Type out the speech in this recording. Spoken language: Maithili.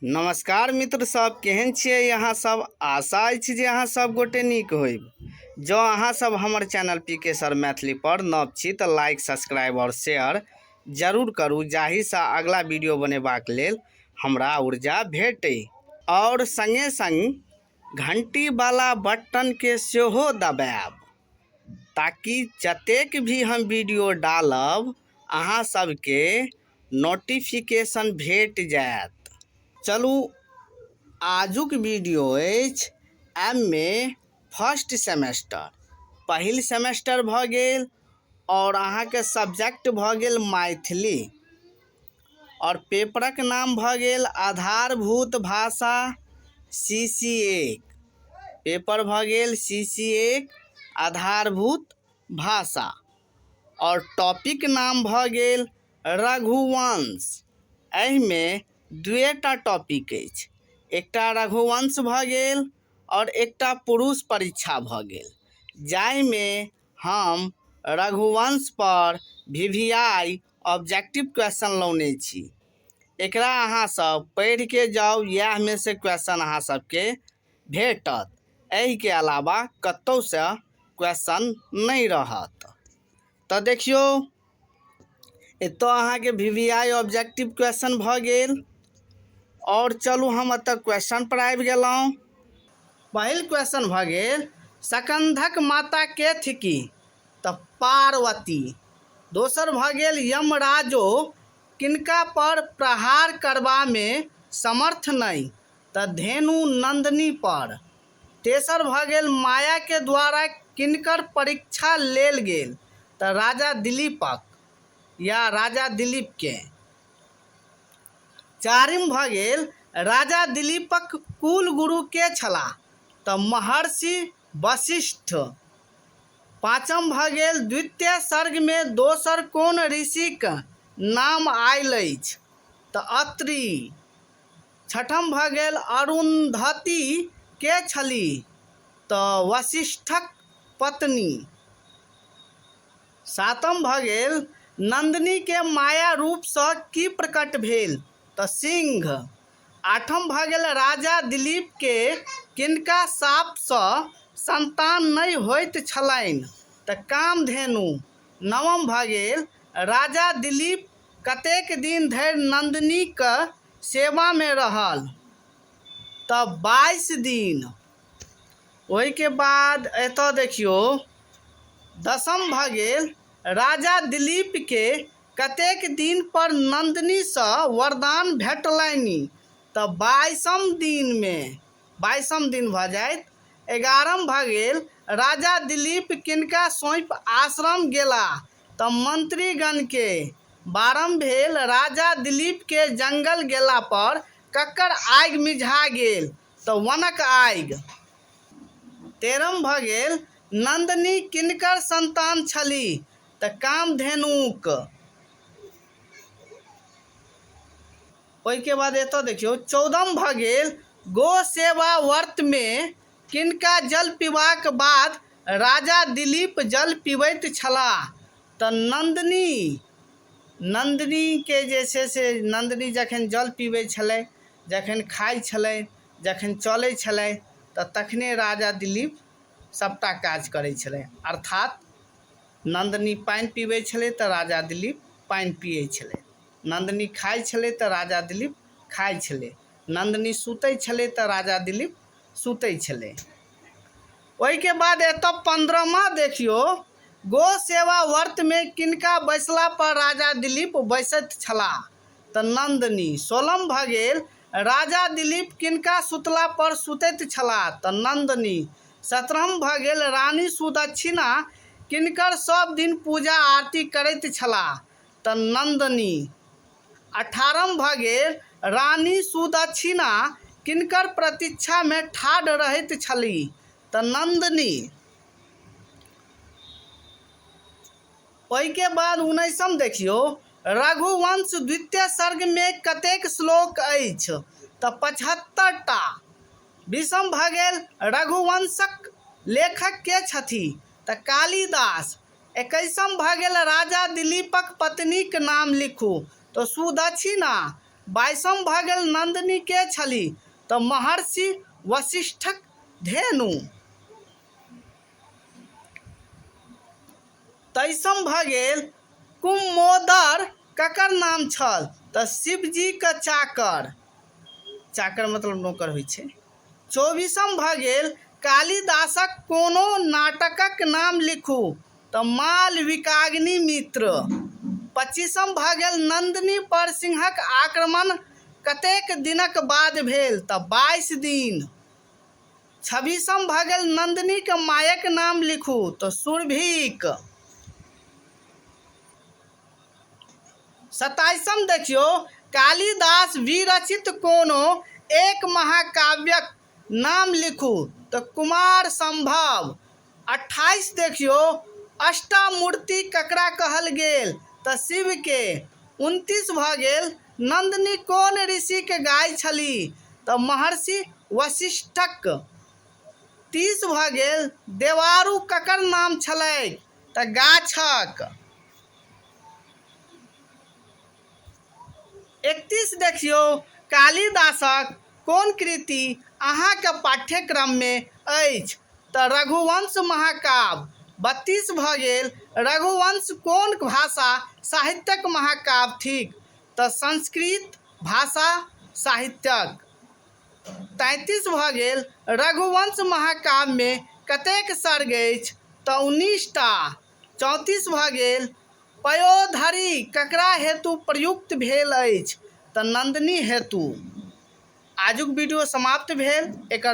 नमस्कार मित्र सब, केहन छियै अहाँ सब? आशा अछि जे अहाँ सब गोटे नीक होइब। जँ अहाँ सब हमर चैनल पी के सर मैथिली पर नव छी तऽ लाइक, सब्सक्राइब और शेयर जरूर करू, जाहिसँ अगला वीडियो बनेबाक लेल हमरा ऊर्जा भेटै। और संगे संग घंटी वाला बटन के सेहो दबायब, ताकि जतेक भी हम वीडियो डालब अहाँ सबके नोटिफिकेशन भेट जायत। चलू आजुक वीडियो अछि एम ए फर्स्ट सेमेस्टर, पहिल सेमेस्टर भऽ गेल आओर अहाँके सब्जेक्ट भऽ गेल मैथिली आओर पेपरक नाम भऽ गेल आधारभूत भाषा सी सी एक। पेपर भऽ गेल सी सी एक आधारभूत भाषा आओर टॉपिक नाम भऽ गेल रघुवंश। एहिमे दुएटा टॉपिक अछि, एकटा रघुवंश भऽ गेल आओर एकटा पुरुष परीक्षा भऽ गेल, जाहिमे हम रघुवंश पर V V I objective question लौने छी। एकरा अहाँ सब पढ़िके जाउ, इएहमे से क्वेश्चन अहाँ सबके भेटत, एहिके अलावा कतहुसँ क्वेश्चन नहि रहत। तऽ देखियौ एतऽ अहाँके V V I objective question भऽ गेल। आओर चलू हम एतऽ क्वेश्चन पर आबि गेलहुँ। पहिल क्वेश्चन भऽ गेल, सकन्धक माता के थिकी? तऽ पार्वती। दोसर भऽ गेल, यमराजो किनका पर प्रहार करबामे समर्थ नहि? तऽ धेनु नंदनी पर। तेसर भऽ गेल, माया के द्वारा किनकर परीक्षा लेल गेल? तऽ राजा दिलीपक या राजा दिलीप के। चारिम भऽ गेल, राजा दिलीपक कुल गुरु के छलाह? तऽ महर्षि वशिष्ठ। पाँचम भऽ गेल, द्वितीय सर्ग मे दोसर कोन ऋषिक नाम आयल अछि? तऽ अत्रि। छठम भऽ गेल, अरुन्धती के छलीह? तऽ वशिष्ठक पत्नी। सातम भऽ गेल, नन्दिनी के माया रूपसँ की प्रकट भेल? तऽ सिंह। आठम भऽ गेल, राजा दिलीप के किनका शापसँ संतान नहि होइत छलनि? तऽ कामधेनु। नवम भऽ गेल, राजा दिलीप कतेक दिन धरि नन्दिनीक सेवामे रहल? तऽ 22 दिन। ओहिके बाद एतऽ देखियौ दसम भऽ गेल, राजा दिलीपके कतेक दिन पर नन्दिनीसँ वरदान भेटलनि? तऽ 22म दिनमे, 22म दिन भऽ जाइत। 11म भऽ गेल, राजा दिलीप किनका सौंपि आश्रम गेलाह? तऽ मंत्रीगणके। 12म भेल, राजा दिलीपके जंगल गेला पर ककर आगि मिझा गेल? तऽ वनक आगि। 13म भऽ गेल, नन्दिनी किनकर संतान छलीह? तऽ कामधेनुक। ओहिके बाद एतऽ देखियौ 14म भऽ गेल, गो सेवा व्रतमे किनका जल पीबाक बाद राजा दिलीप जल पीबैत छलाह? तऽ नन्दिनी। नन्दिनीके जे छै से नन्दिनी जखन जल पीबै छलै, जखन खाइ छलै, जखन चलै छलै, तऽ तखने राजा दिलीप सभटा काज करै छलै। अर्थात नन्दिनी पानि पीबै छलै तऽ राजा दिलीप पानि पियै छलै, नन्दिनी खाइ छलै तऽ राजा दिलीप खाइ छलै, नन्दिनी सुतै छलै तऽ राजा दिलीप सुतै छलै। ओहिके बाद एतऽ 15मा देखियौ, गो सेवा व्रतमे किनका बैसला पर राजा दिलीप बैसैत छलाह? तऽ नन्दिनी। 16म भऽ गेल, राजा दिलीप किनका सुतला पर सुतैत छलाह? तऽ नन्दिनी। 17म भऽ गेल, रानी सुदक्षिणा किनकर सब दिन पूजा आरती करैत छलाह? तऽ नन्दिनी। 18म भऽ गेल, रानी सुदक्षिणा किनकर प्रतीक्षामे ठाढ़ रहैत छलीह? तऽ नन्दिनी। ओहिके बाद 19म देखियौ, रघुवंश द्वितीय सर्गमे कतेक श्लोक अछि? तऽ 75 टा। 20म भऽ गेल, रघुवंशक लेखक के छथि? तऽ कालिदास। 21म भऽ गेल, राजा दिलीपक पत्नीक नाम लिखू। तऽ सुदक्षिणा। 22म भऽ गेल नन्दिनी के छली? तऽ महर्षि वशिष्ठक धेनु। 23म भऽ गेल कुमोदर ककर नाम छल? तऽ शिवजीके चाकर। चाकर मतलब नौकर होइ छै। 24म भऽ गेल कालिदासक कोनो नाटकक नाम लिखू। तऽ मालविकाग्निमित्र। 25म भऽ गेल नन्दिनी पर सिंहक आक्रमण कतेक दिनक बाद भेल? तऽ 22 दिन। 26म भऽ गेल नन्दिनीके मायक नाम लिखू। तऽ सुरभिक। 27म देखियौ कालिदास विरचित कोनो एक महाकाव्यक नाम लिखू। तऽ कुमार संभव। 28 देखियौ अष्टामूर्ति ककरा कहल गेल? तऽ शिवके। 29 भऽ गेल नन्दिनी कोन ऋषिके गाय छली? तऽ महर्षि वशिष्ठक। 30 भऽ गेल देवारू ककर नाम छलैक? तऽ गाछक। 31 देखियौ कालिदासक कोन कृति अहाँके पाठ्यक्रममे अछि? तऽ रघुवंश महाकाव्य। 32 भऽ गेल रघुवंश कोन भाषा साहित्यक महाकाव्य थिक? तऽ संस्कृत भाषा साहित्यक। 33 भऽ गेल रघुवंश महाकाव्यमे कतेक सर्ग अछि? तऽ 19टा। 34 भऽ गेल पयोधरी ककरा हेतु प्रयुक्त भेल अछि? तऽ नन्दिनी हेतु। आजुक वीडियो समाप्त भेल। एकर